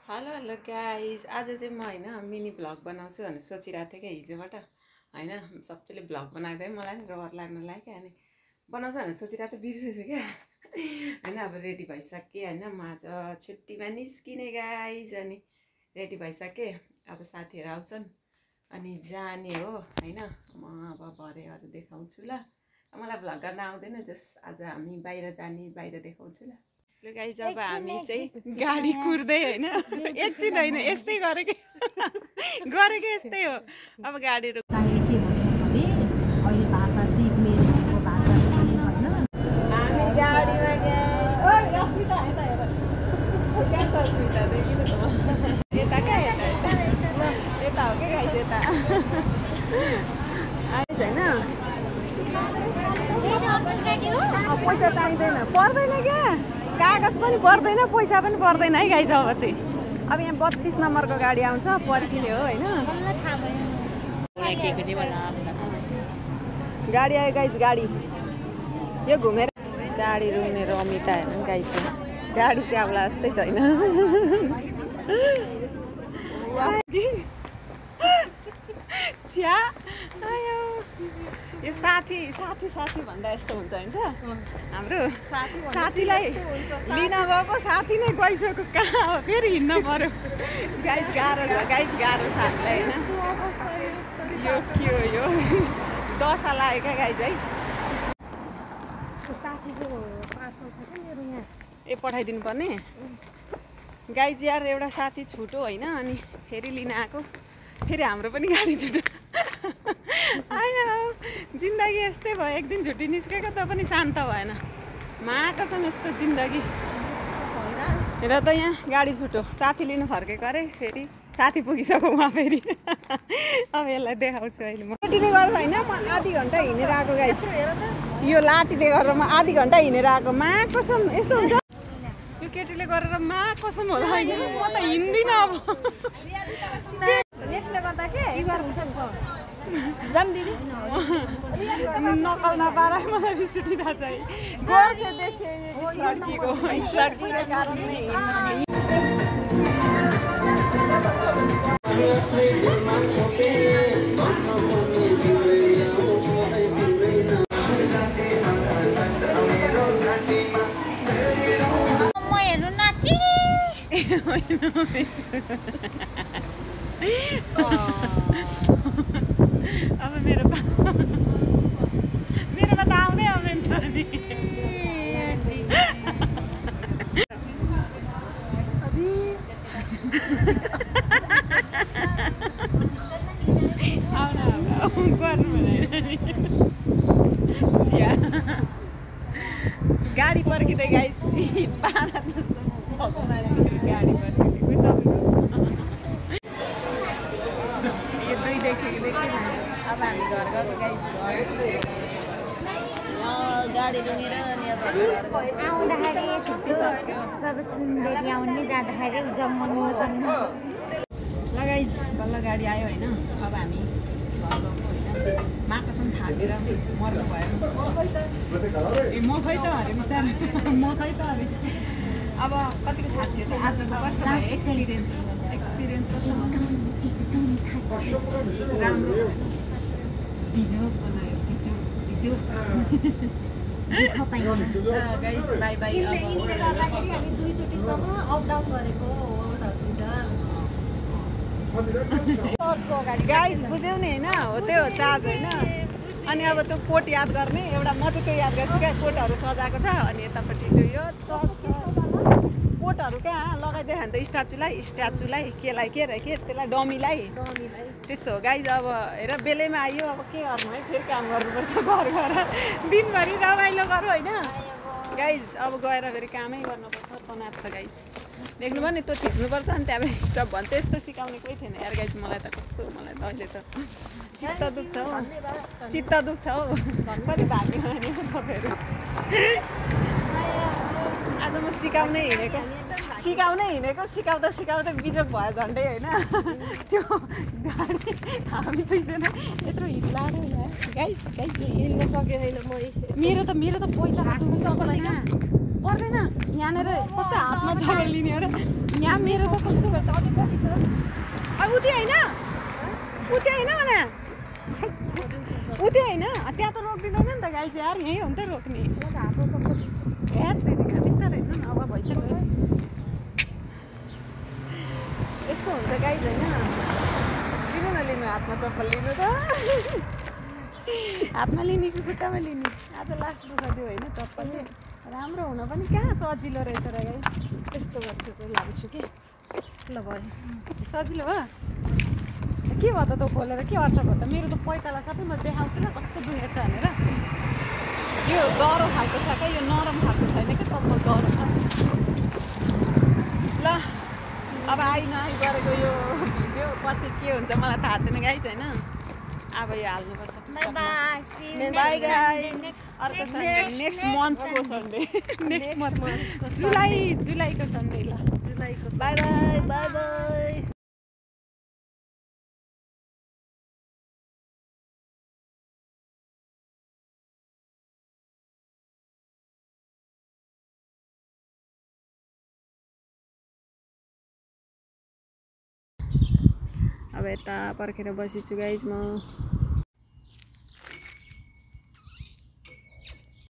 hello hello guys आज चाहिँ म होइन मिनी भ्लग बनाउँछु भनेर सोचिरहेको थिएँ क्या हिजोबाट होइन सबैले भ्लग बनाइदियो मलाई नि रहर लाग्न लाग्यो अनि बनाउँछ भनेर सोचिरहेको थिएँ बिर्सेछु क्या होइन अब रेडी भइसकेँ होइन म आज छुट्टीमा निस्किने गाइज अनि रेडी भइसकेँ अब साथीहरू आउँछन् अनि जाने हो होइन म अब भरेहरू देखाउँछु ल मलाई भ्लग गर्न आउँदैन जस आज हामी बाहिर जाने बाहिर देखाउँछु ल गाइज अब हामी चाहिँ गाडी कुर्दै होइन एकछिन होइन यस्तै गरेकै यस्तै हो अब गाडीहरू के भन्यो भने अहिले भाषा सिक्नेको भाषा सिक्ने होइन हामी गाडीमा यता क्या यता हो क्या गाइज यता आइज होइन पैसा चाहिँदैन पर्दैन क्या कागज पनि पर्दैन पैसा पनि पर्दैन है गाइज अब चाहिँ अब यहाँ 32 नम्बरको गाडी आउँछ पर्खिने हो होइन गाडी आयो गाइज गाडी यो घुमेर गाडी रुने रमिता हेर्नु गाइज चाहिँ गाडी चाहिँ अब जस्तै छैन छ्या आयो यो साथी भन्दा यस्तो हुन्छ होइन त हाम्रो साथीलाई लिन गएको साथी नै गइसक्यो कहाँ हो फेरि हिँड्न पर्यो गाइज गाह्रो छ हामीलाई होइन यो के हो यो दशा लाग्यो क्या गाइज है ए पठाइदिनु पर्ने गाइज यार एउटा साथी छुटो होइन अनि फेरि लिन आएको फेरि हाम्रो पनि गाडी छुटो आयो जिन्दगी यस्तै भयो एक दिन छुट्टी निस्केको त पनि शान्त भएन कसम यस्तो जिन्दगी र त यहाँ गाडी छुटो साथी लिनु फर्केको अरे फेरि साथी पुगिसक्यो उहाँ फेरि अब यसलाई देखाउँछु अहिले म केटीले गरेर होइन म आधी घन्टा हिँडेर आएको गाइज यो लाठीले गरेर म आधी घन्टा हिँडेर आएको कसम यस्तो हुन्छ यो केटीले गरेर कसम होला होइन म त हिँड्दिनँ अब नेटले गर्दा के जाम दिदी नकल नपाएर मलाई रिस उठिरहेको छ गर्छ देखेँ लड्कीको कारण नै अब मेरोमा त आउँदै आउँदैन गर्नु चिया गाडी पर्खिँदै गाइस पारा जस्तो मान्छेहरू गाडी पर्खिँदै अब हामी घर गएको गाइस गाडी रुँगेर अनि अब आउँदाखेरि छुट्टी सब सुन्दरी आउने जाँदाखेरि जङ्गलमा जानु ल गाइस बल्ल गाडी आयो होइन अब हामी घर गएको होइन माकसम थाकेर मर्नु भयो ए म खै त अरे विचार म खै त अरे अब कतिको थाक्यो त आजको कस्तो भयो एक्सपिरियन्स कस्तो राम्रो भिजो बनायो गाइस बाई बाई दुईचोटिसम्म अप डाउन गरेको गाइज बुझ्यौ नि होइन हो त्यो हो चार्ज होइन अनि अब त्यो कोट याद गर्ने एउटा म चाहिँ त्यो याद गर्छु क्या कोटहरू सजाएको छ अनि यतापट्टि त्यो यो कोटहरू क्या लगाइदियो भने त स्ट्याचुलाई केलाई के रे के त्यसलाई डमीलाई त्यस्तो हो गाइज अब हेर बेलैमा आइयो अब के गर्नु है फेरि काम गर्नुपर्छ घर गएर दिनभरि रमाइलो गरौँ होइन गाइज अब गएर फेरि कामै गर्नुपर्छ बनाएको छ गाइज देख्नुभयो नि त्यो थिच्नुपर्छ अनि त्यहाँबाट स्टप भन्छ यस्तो सिकाउने कोही थिएन यार गाइज मलाई त कस्तो मलाई त अहिले त चित्त दुख्छ हौ कति भाग्यो नि तपाईँहरू आज म सिकाउँदै सिकाउँदै बिजोग भयो झन्डै होइन त्यो गाडी हामी दुईजना यत्रो हिट लाग्यो गाइज हिँड्न सकेन मेरो त पहिला पर्दैन यहाँनिर कस्तो हातमा जग्गा लिने हो र यहाँ मेरो त कस्तो भएछ उति होइन उति होइन भने उति होइन त्यहाँ त रोक्दिँदैन नि त गाई चाहिँ यार यहीँ हो नि त रोक्ने बिस्तारै हेर्नु न अब भइ त गयो यस्तो हुन्छ गाई चाहिँ होइन लिनु न लिनु हातमा चप्पल लिनु त हातमा लिने कि खुट्टामा लिने आज लास्ट दुःख दियो होइन चप्पलले राम्रो हुन पनि कहाँ सजिलो रहेछ र गाई यस्तो गर्छु त लान्छु कि ल भयो सजिलो भयो के भयो त तँ खोलेर के अर्थ भयो त मेरो त पैताला साथै म देखाउँछु ल कस्तो दुखेको छ भनेर यो डह्रो खालको छ क्या यो नरम खालको छैन क्या चप्पल डह्रो छ ल अब आइ नआइ गरेको यो भिडियो कति के हुन्छ मलाई थाहा छैन गाई चाहिँ होइन अब यो हाल्नुपर्छ बाई गाई अर्को सन्डे नेक्स्ट मन्थको सन्डे नेक्स्ट मन्थ जुलाईको सन्डे ल बाई बाई बाई बाई अब यता पर्खेर बसेछु गाइज म